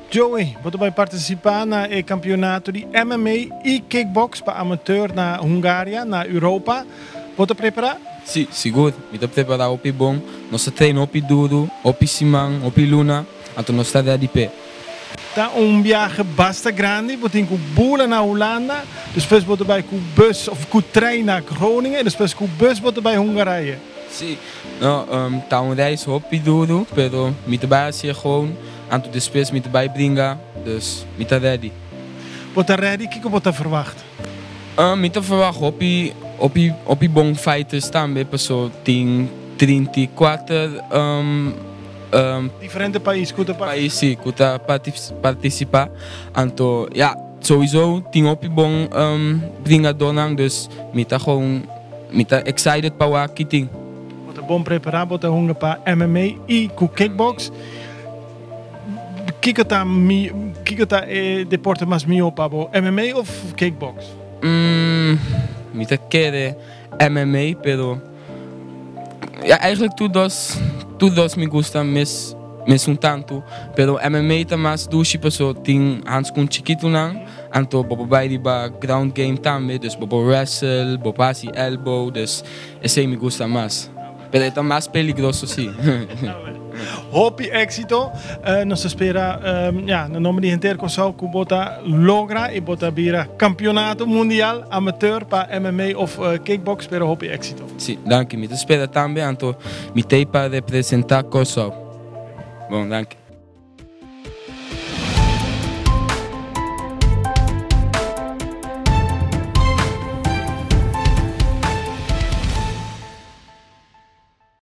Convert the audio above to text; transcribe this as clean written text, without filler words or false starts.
Joey, bo ta bai partisipá na e kampionato di MMA i kickbox pa amateur na Hungaria, na Europa. Bo ta prepará? Sí, sigur. Mi ta prepará hopi bon. Nos ta train hopi duru, hopi siman, hopi luna, anto nos ta ready p'e. Ta un biahe basta grandi, bo tin ku bula na Hulanda, despues bo ta bai ku bus òf ku trein na Groningen i despues ku bus bo ta bai Hungarije. Sí, no, ta un reis hopi duru, pero mi ta bai hasié gewoon, anto despues mi ta bai bringa, dus mi ta ready. Bo ta ready? Kiko bo ta verwagt? Mi ta verwagt hopi, hopi, hopi bon fighters tambe, paso tin 34 Diferente pais ku ta pais sí, ku ta partisipá, anto ya, souiso tin hopi bon bringadónan, dus mi ta gewoon, mi ta excited pa wak ki tin. Bo ta bon prepará, bo ta hunga pa MMA i ku kickbox. Kiko ta mi, kiko ta e deporte mas mihó pa bo, MMA òf kickbox? Mi ta kere MMA, pero ya eigenlijk tur dos, tur dos mi gusta mes mesun tantu, pero MMA ta mas dushi paso tin hanskun chikitunan, anto bo por bai riba ground game tambe, dus bo por wrestle, bo por hasi elbow, dus esei mi gusta mas. Pero e ta mas peligroso si. Hopi éxito. Nos ta spera, ya, na nomber di henter Kòrsou ku bo ta logra i bo ta bira kampionato mundial amateur pa MMA òf kickbox, pero hopi éxito. Si, danki. Mi ta spera tambe, anto mi t'ei pa representá Kòrsou. Bon, danki.